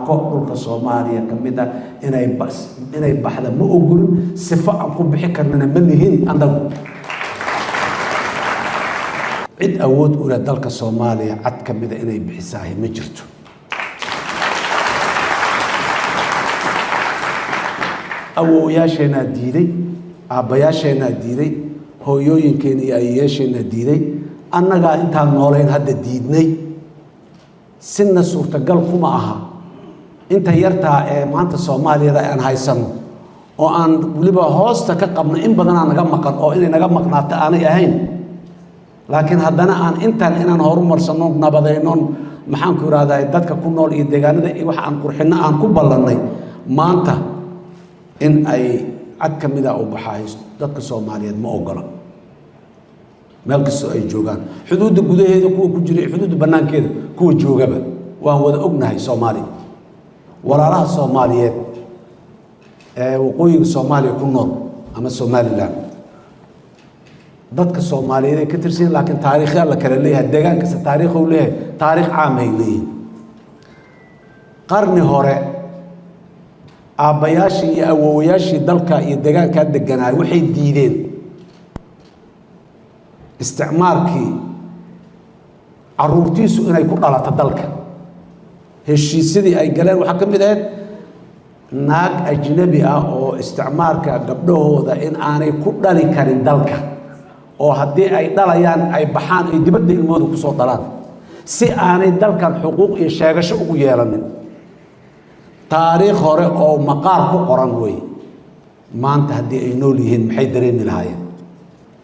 Taako dhulka Soomaaliya ka mid ah inay baxda ma ogolin. Sifo aan ku bixi karnana ma lihin annagu. Cid awood u leh dalka Soomaaliya cad ka mida inay bixisaahi ma jirto. Awowayaasheenaa diiday, aabbayaasheenaa diiday, hooyooyinkeena iyo ayeyaasheenaa diiday, annagaa intaan noolayn hadda diidnay. Sina suurtagal kuma aha inta yartaa ee maanta Soomaaliyada aan haysanno oo aan weliba hoosta ka qabno, in badanaa naga maqan oo inay naga maqnaato aanay ahayn, laakiin haddana aan intaan inaan horumarsanno, nabadaynon, maxaanku ihahdaa, dadka ku nool iyo deegaanada iyo waxa aan qurxinno aan ku ballannay, maanta in ay cad ka mida u baxaayo dadka Soomaaliyeed ma ogola, meel kastoo ay joogaan, xuduudda gudaheeda kuwa ku jira iyo xuduudda bannaankeeda kuwa joogaba. Waan wada ognahay Soomaaliya. Walaalaha Soomaaliyeed ee waqooyiga Soomaaliya ku nool ama Somaliland, dadka Soomaaliyeed ay ka tirsan, laakiin taariikhyaa la kala leeyahay. Deegaan kasta taariikh uu leeyahay, taariikh caam ay leeyihin. Qarni hore aabbayaashii iyo awowayaashii dalka iyo deegaankaa deganaay waxay diideen isticmaalkii caruurtiisu inay ku dhalato dalka. Heshiisyadii ay galeen waxaa ka mid ahayd naag ajnabi ah oo isticmaalka gabdhahooda in aanay ku dhali karin dalka, oo haddii ay dhalayaan ay baxaan, ay dibadda ilmooda ku soo dhalaan, si aanay dalkan xuquuq iyo sheegasho ugu yeelanin. Taariikh hore oo maqaar ku qoran wey. Maanta haddii ay nool yihiin, maxay dareemi lahaayeen?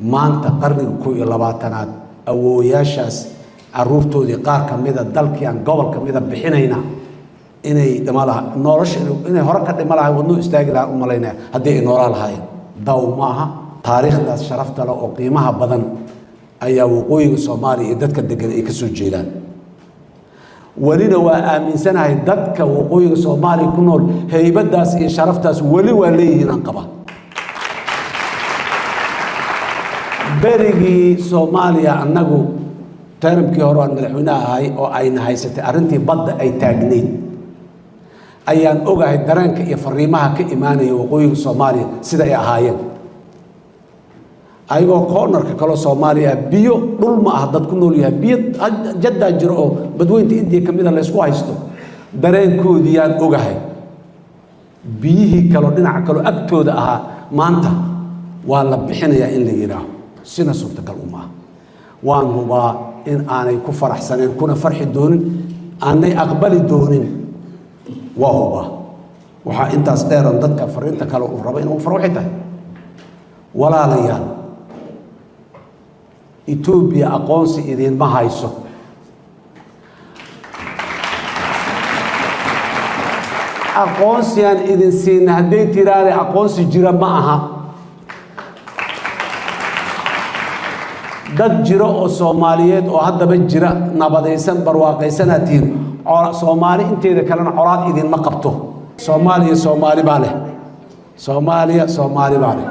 Maanta qarniga 21aad awoowayaashaas caruurtoodii qaar ka mida dalkii aan gobol ka mida bixinayna inay dhima laha nolosha, inay hore ka dhima lahay, wadnuu istaagi lahaa u malaynaya haddii ay noolaa lahaayeen. Daw maaha. Taariikhdaas sharafta leh oo qiimaha badan ayaa waqooyiga Soomaaliya iyo dadka degan ay ka soo jeedaan. Welina waa aaminsanahay dadka waqooyiga Soomaaliya ku nool heybadaas iyo sharaftaas weli waa leeyihiin aan qaba. Berigii Soomaaliya annagu termkii hore aan madaxweynaha ahay oo ayna haysatay arrintii badda ay taagnayd, ayaan ogahay dareenka iyo fariimaha ka imaanaya waqooyiga Soomaaliya sida ay ahaayeen, ayagoo koonarka kaloo Soomaaliya biyo dhul ma ah dad ku nool yahay, biyo jaddaa jiro oo badweynta Indiya ka mida laysku haysto. Dareenkoodiyaan ogahay. Biyihii kaloo dhinaca kaloo agtooda ahaa maanta waa la bixinayaa in la yidhaaho sina suurtagal uma ah. Waan hubaa in aanay ku faraxsaneen, kuna farxi doonin, aanay aqbali doonin, waa hubaa. Waxaa intaas dheeran dadka fariinta kale uu rabo inuu faro waxay tahay: walaalayaal, Etoobiya aqoonsi idiinma hayso. Aqoonsigaan idin siina hadday tiraade, aqoonsi jira ma aha. Dad jiro oo Soomaaliyeed oo haddaba jira, nabadaysan, barwaaqaysanaad tihiin. Soomaali inteeda kalena colaad idinma qabto. Soomaaliya Soomaali baa leh, Soomaaliya Soomaali baa leh.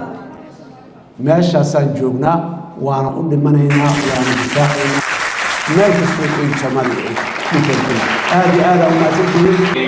Meeshaasaan joognaa, waana u dhimanaynaa, waana difaacaynaa meel kastoo ay Soomaaliya ay dhulkeeda ku nool. Aad iyo aad aa umahadsantihiin.